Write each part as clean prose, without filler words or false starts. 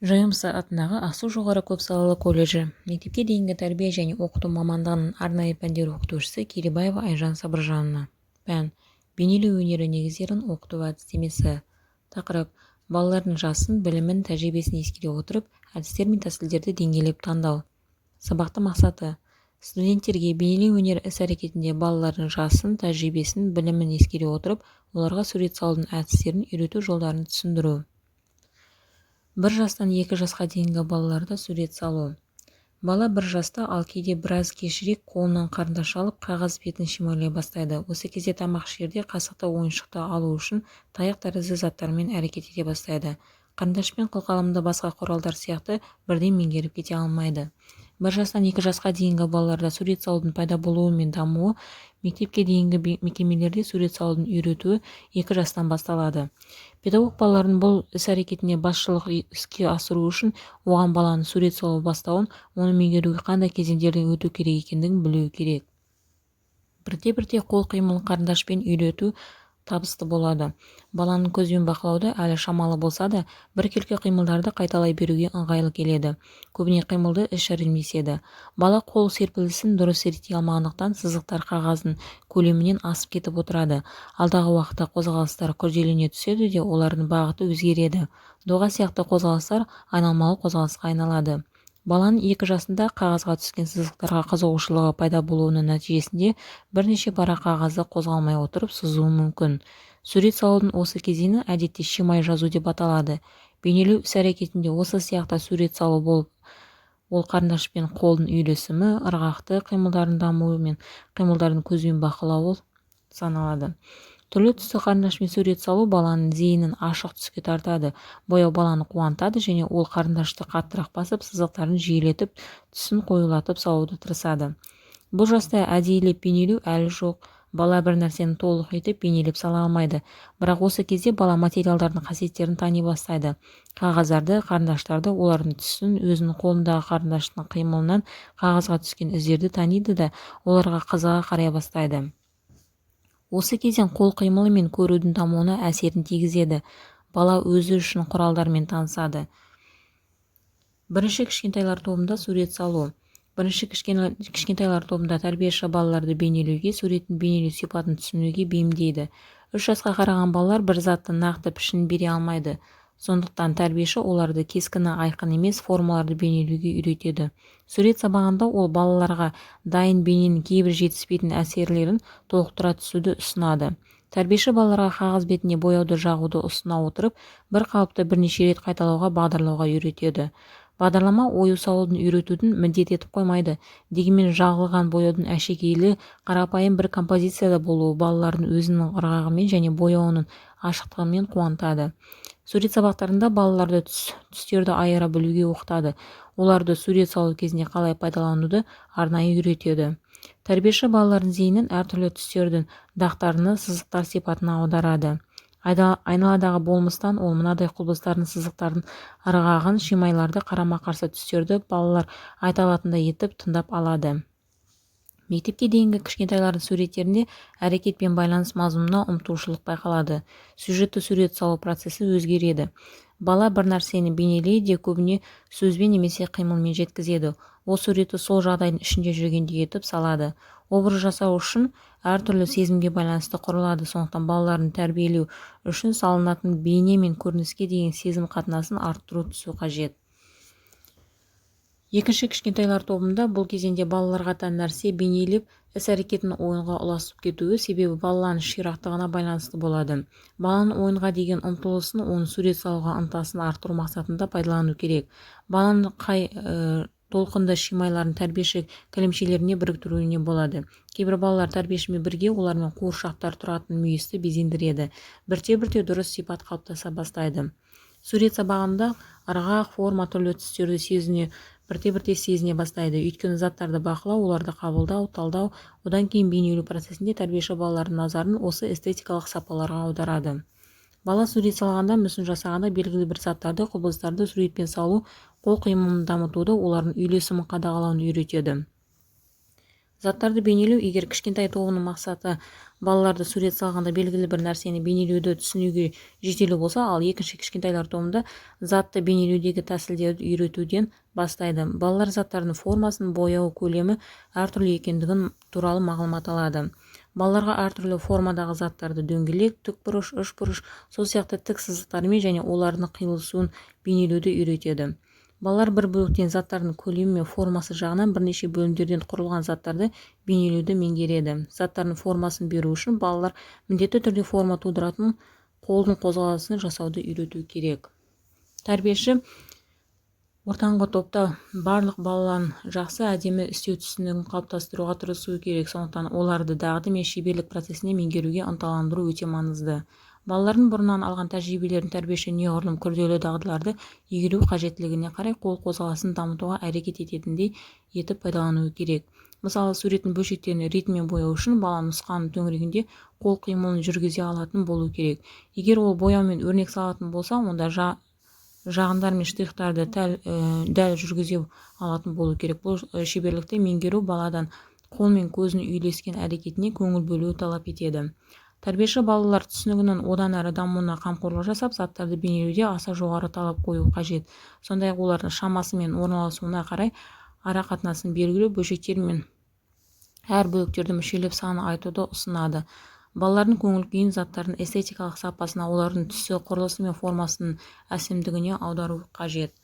ЖМС атындағы Ақсу жоғары көпсалалы колледжі мектепке дейінгі тәрбие және оқыту мамандығының арнайы пәндер оқытушысы Керейбаева Айжан Сабыржановна. Пән: бейнелеу өнері негіздерін оқыту әдістемесі. Тақырып: балалардың жасын, білімін, тәжірибесін ескере отырып, әдістер мен тәсілдерді деңгейлеп таңдау. Сабақтың мақсаты: студенттерге бейнелеу өнері іс-әрекетінде балалардың жасын, тәжірибесін, білімін ескере отырып, оларға сурет салудың әдістерін үйрету жолдарын түсіндіру. 1 жастан 2 жасқа дейінгі балаларда сурет салу. Бала 1 жаста, ал кейде біраз кешірек қолынан қарындаш алып, қағаз бетін шимайлай бастайды. Осы кезде тамақ ішерде қасықты, ойыншықты алу үшін таяқ тәрізді заттармен әрекет ете бастайды. Қарындаш пен қылқаламды басқа құралдар сияқты бірден меңгеріп кете алмайды. 1 жастан 2 жасқа дейінгі балаларда сурет салудың пайда болуы мен дамуы. Мектепке дейінгі мекемелерде сурет салудың үйретуі 2 жастан басталады. Педагог балалардың бұл іс-әрекетіне басшылық іске асыру үшін оған баланың сурет салу бастауын, оны меңгеруге қандай кезеңдерден өту керек екендігін білуі керек. Бірте-бірте қол қимылын қарындашпен үйрету табысты болады. Баланың көзбен бақылауды әлі шамалы болса да, біркелкі қимылдарды қайталай беруге ыңғайлы келеді. Көбіне қимылды іс жәрдемдеседі. Бала қол серпілісін дұрыс реттей алмағандықтан, сызықтар қағаздың көлемінен асып кетіп отырады. Алдағы уақытта қозғалыстар күрделене түседі де, олардың бағыты өзгереді. Доға сияқты қозғалыстар айналмалы қозғалысқа айналады. Баланың 2 жасында қағазға түскен сызықтарға қызығушылығы пайда болуының нәтижесінде бірнеше парақ қағазды қозғалмай отырып сызуы мүмкін. Сурет салудың осы кезеңі әдетте шимай жазу деп аталады. Бейнелеу іс-әрекетінде осы сияқты сурет салу болып, ол қарындаш пен қолдың үйлесімі, ырғақты қимылдардың дамуы мен қимылдардың көзбен бақылауы саналады. Түрлі түсті қарындашпен сурет салу баланың зейінін ашық түске тартады. Бояу баланы қуантады және ол қарындашты қаттырақ басып, сызықтарын жиілетіп, түсін қоюлатып салуды тырысады. Бұл жаста әдейілеп бейнелеу әлі жоқ. Бала бір нәрсені толық етіп бейнелеп сала алмайды. Бірақ осы кезде бала материалдардың қасиеттерін тани бастайды: қағаздарды, қарындаштарды, олардың түсін, өзінің қолындағы қарындаштың қимылынан қағазға түскен іздерді таниды да, оларға қызыға қарай бастайды. Осы кезең қол қимылы мен көрудің дамуына әсерін тигізеді. Бала өзі үшін құралдармен танысады. Бірінші кішкентайлар тобында сурет салу. Бірінші кішкентайлар тобында тәрбиеші балаларды бейнелеуге, суреттің бейнелеу сипатын түсінуге бейімдейді. 3 жасқа қараған балалар бір затты нақты пішінін бере алмайды. Сондықтан тәрбиеші оларды кескіні айқын емес формаларды бейнелеуге үйретеді. Сурет сабағында ол балаларға дайын бейненің кейбір жетіспейтін әсерлерін толықтыра түсуді ұсынады. Тәрбиеші балаларға қағаз бетіне бояуды жағуды ұсына отырып, бір қалыпты бірнеше рет қайталауға бағдарлауға үйретеді. Бағдарлама ою салуды үйретудің міндет етіп қоймайды. Дегенмен жағылған бояудың әшекейлі, қарапайым бір композицияда болуы балалардың өзінің ырғағымен және бояуының ашықтығымен қуантады. Сурет сабақтарында балаларды түстерді айыра білуге оқытады. Оларды сурет салу кезінде қалай пайдалануды арнайы үйретеді. Тәрбиеші балалардың зейінін әртүрлі түстердің дақтарына, сызықтар сипатына аударады. Айналадағы болмыстан ол мынадай құбылыстардың, сызықтардың ырғағын, шимайларды, қарама-қарсы түстерді балалар айта алатындай етіп тыңдап алады. Мектепке дейінгі кішкентайлардың суреттерінде әрекет пен байланыс мазмұнына ұмтылушылық байқалады. Сюжетті сурет салу процесі өзгереді. Бала бір нәрсені бейнелейді де, көбіне сөзбен немесе қимылмен жеткізеді. Ол суретті сол жағдайдың ішінде жүргендей етіп салады. Образ жасау үшін әртүрлі сезімге байланысты құрылады. Сондықтан балалардың тәрбиелеу үшін салынатын бейне мен көрініске деген сезім қатынасын арттыру түсу қажет. Екінші кішкентайлар тобында бұл кезеңде балаларға тән нәрсе бейнелеп, іс-әрекетінің ойынға ұласып кетуі себебі баланың ширақтығына байланысты болады. Баланың ойынға деген ұмтылысын, оның сурет салуға ынтасын арттыру мақсатында пайдалану керек. Баланың қай толқынды шимайларын тәрбиеші кілемшелеріне біріктіруіне болады. Кейбір балалар тәрбиешімен бірге олармен қуыршақтар тұратын мүйісті безендіреді. Бірте-бірте дұрыс сипат қалыптаса бастайды. Сурет сабағында ырғақ, форма, түрлі түстерді сезіне бірте-бірте сезіне бастайды. Өйткені заттарды бақылау, оларды қабылдау, талдау, одан кейін бейнелеу процесінде тәрбиеші балалардың назарын осы эстетикалық сапаларға аударады. Бала сурет салғанда, мүсін жасағанда белгілі бір заттарды, құбылыстарды суретпен салу, қол қимылын дамытуды, олардың үйлесімін қадағалауын үйретеді. Заттарды бейнелеу. Егер кішкентай тобының мақсаты балаларды сурет салғанда белгілі бір нәрсені бейнелеуді түсінуге жетелеу болса, ал екінші кішкентайлар тобында затты бейнелеудегі тәсілдерді үйретуден бастайды. Балалар заттардың формасын, бояу көлемі әртүрлі екендігін туралы мағлұмат алады. Балаларға әртүрлі формадағы заттарды дөңгелек, тікбұрыш, үшбұрыш, сол сияқты тік сызықтармен және олардың қиылысуын бейнелеуді үйретеді. Балалар бір бөліктен заттардың көлемі мен формасы жағынан бірнеше бөлімдерден құрылған заттарды бейнелеуді меңгереді. Заттардың формасын беру үшін балалар міндетті түрде форма тудыратын қолдың қозғалысын жасауды үйрету керек. Тәрбиеші ортаңғы топта барлық балалардың жақсы, әдемі істеу түсінігін қалыптастыруға тырысуы керек. Сондықтан оларды дағды мен шеберлік процесіне меңгеруге ынталандыру өте маңызды. Балалардың бұрыннан алған тәжірибелерін тәрбиеші неғұрлым күрделі дағдыларды игеру қажеттілігіне қарай қол қозғалысын дамытуға әрекет ететіндей етіп пайдалануы керек. Мысалы, суреттің бөлшектерін ретімен бояу үшін бала нұсқаның төңірегінде қол қимылын жүргізе алатын болу керек. Егер ол бояумен өрнек салатын болса, онда жағындар мен штрихтарды дәл жүргізе алатын болу керек. Бұл шеберлікті меңгеру баладан қол мен көзінің үйлескен әрекетіне көңіл бөлуі талап етеді. Тәрбиеші балалар түсінігінің одан әрі дамуына қамқорлық жасап, заттарды бейнелеуде аса жоғары талап қою қажет. Сондай-ақ олардың шамасы мен орналасуына қарай ара қатынасын белгілеу, бөлшектер мен әр бөліктерді мүшелеп саны айтуды ұсынады. Балалардың көңіл күйін заттардың эстетикалық сапасына, олардың түсі, құрылысы мен формасының әсемдігіне аудару қажет.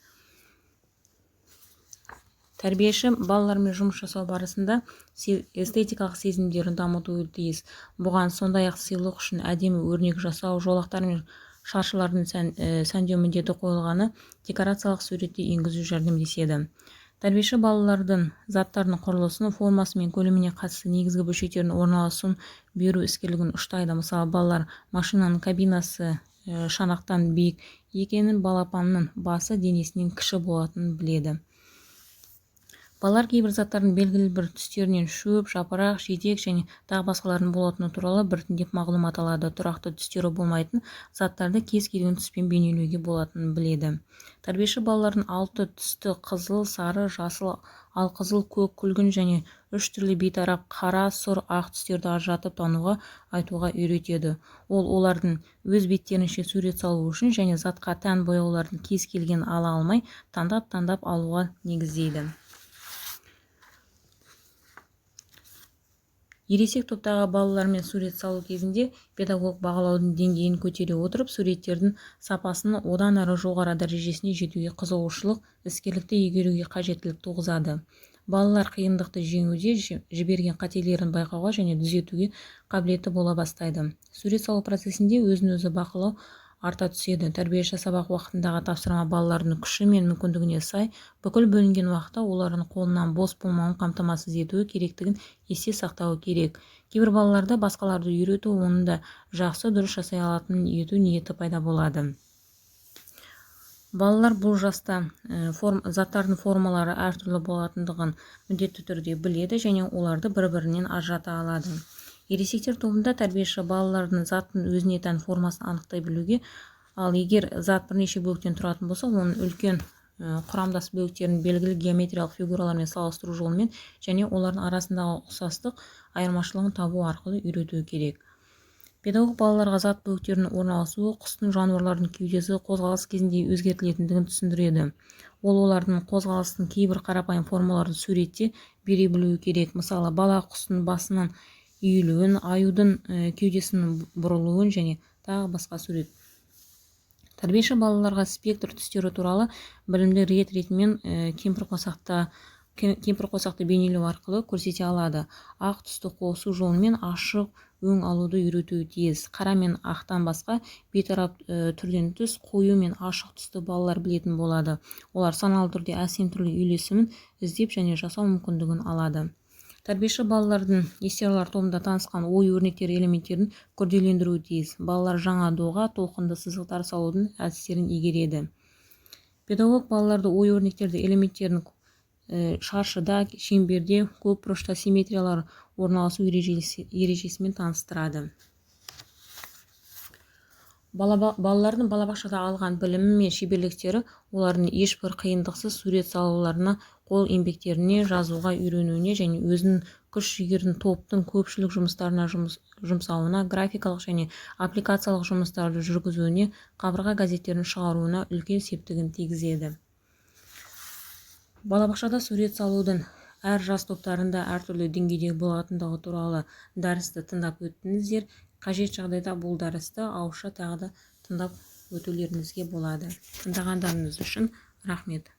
Тәрбиеші балалармен жұмыс жасау барысында эстетикалық сезімдерін дамытуы тиіс. Бұған сондай-ақ сыйлық үшін әдемі өрнек жасау, жолақтар мен шаршылардың сәндеу міндеті қойылғаны декорациялық суретті енгізу жәрдемдеседі. Тәрбиеші балалардың заттардың құрылысын, формасы мен көлеміне қатысты негізгі бөлшектердің орналасуын беру іскерлігін ұштайды. Мысалы, балалар машинаның кабинасы шанақтан биік екенін, балапанның басы денесінен кіші болатынын біледі. Балалар кейбір заттардың белгілі бір түстерінен шөп, жапырақ, жидек және тағы басқалардың болатыны туралы біртіндеп мағлұмат алады. Тұрақты түстері болмайтын заттарды кез келген түспен бейнелеуге болатынын біледі. Тәрбиеші балалардың 6 түсті қызыл, сары, жасыл, алқызыл, көк, күлгін және 3 түрлі бейтарап қара, сұр, ақ түстерді ажыратып тануға, айтуға үйретеді. Ол олардың өз беттерінше сурет салу үшін және затқа тән бояулардың кез келгенін ала алмай, таңдап-таңдап алуға негіздейді. Ересек топтағы балалармен сурет салу кезінде педагог бағалаудың деңгейін көтере отырып, суреттердің сапасының одан әрі жоғары дәрежесіне жетуге қызығушылық, іскерлікті игеруге қажеттілік туғызады. Балалар қиындықты жеңуде жіберген қателерін байқауға және түзетуге қабілетті бола бастайды. Сурет салу процесінде өзін-өзі бақылау арта түседі. Тәрбиеші сабақ уақытындағы тапсырма балалардың күші мен мүмкіндігіне сай бүкіл бөлінген уақытта олардың қолынан бос болмауын қамтамасыз етуі керектігін есте сақтауы керек. Кейбір балаларда басқаларды үйрету, оны да жақсы, дұрыс жасай алатын ету ниеті пайда болады. Балалар бұл жаста заттардың формалары әртүрлі болатындығын міндетті түрде біледі және оларды бір-бірінен ажырата алады. Ересектер тобында тәрбиеші балалардың заттың өзіне тән формасын анықтай білуге, ал егер зат бірнеше бөліктен тұратын болса, оның үлкен құрамдас бөліктерін белгілі геометриялық фигуралармен салыстыру жолымен және олардың арасындағы ұқсастық айырмашылығын табу арқылы үйрету керек. Педагог балаларға зат бөліктерінің орналасуы, құстың, жануарлардың кеудесі қозғалыс кезінде өзгертілетіндігін түсіндіреді. Ол олардың қозғалыстың кейбір қарапайым формаларын суретте бере білуі керек. Мысалы, бала құстың басынан иілуін, аюдың кеудесінің бұрылуын және тағы басқа сурет. Тәрбиеші балаларға спектр түстері туралы білімді рет-ретімен кемпірқосақты бейнелеу арқылы көрсете алады. Ақ түсті қосу жолымен ашық өң алуды үйретуі тиіс. Қара мен ақтан басқа бейтарап түрден түс, қою мен ашық түсті балалар білетін болады. Олар саналы түрде әсем түрлі үйлесімін іздеп және жасау мүмкіндігін алады. Тәрбиеші балалардың естиярлар тобында танысқан ой өрнектері элементтерін күрделендіруі тиіс. Балалар жаңа доға, толқынды сызықтар салудың әдістерін игереді. Педагог балаларды ой өрнектерді элементтерін шаршыда, шеңберде, көп бұрышта симметриялар орналасу ережесімен таныстырады. Балалардың балабақшада алған білімі мен шеберліктері олардың ешбір қиындықсыз сурет салуларына, қол еңбектеріне, жазуға үйренуіне және өзінің күш-жігерін топтың көпшілік жұмыстарына жұмсауына, графикалық және аппликациялық жұмыстарды жүргізуіне, қабырға газеттерін шығаруына үлкен септігін тигізеді. Балабақшада сурет салудың әр жас топтарында әртүрлі деңгейде болатындығы туралы дәрісті тыңдап өттіңіздер. Қажет жағдайда бұл дәрісті ауызша тағы да тыңдап өтулеріңізге болады. Тыңдағандарыңыз үшін рахмет.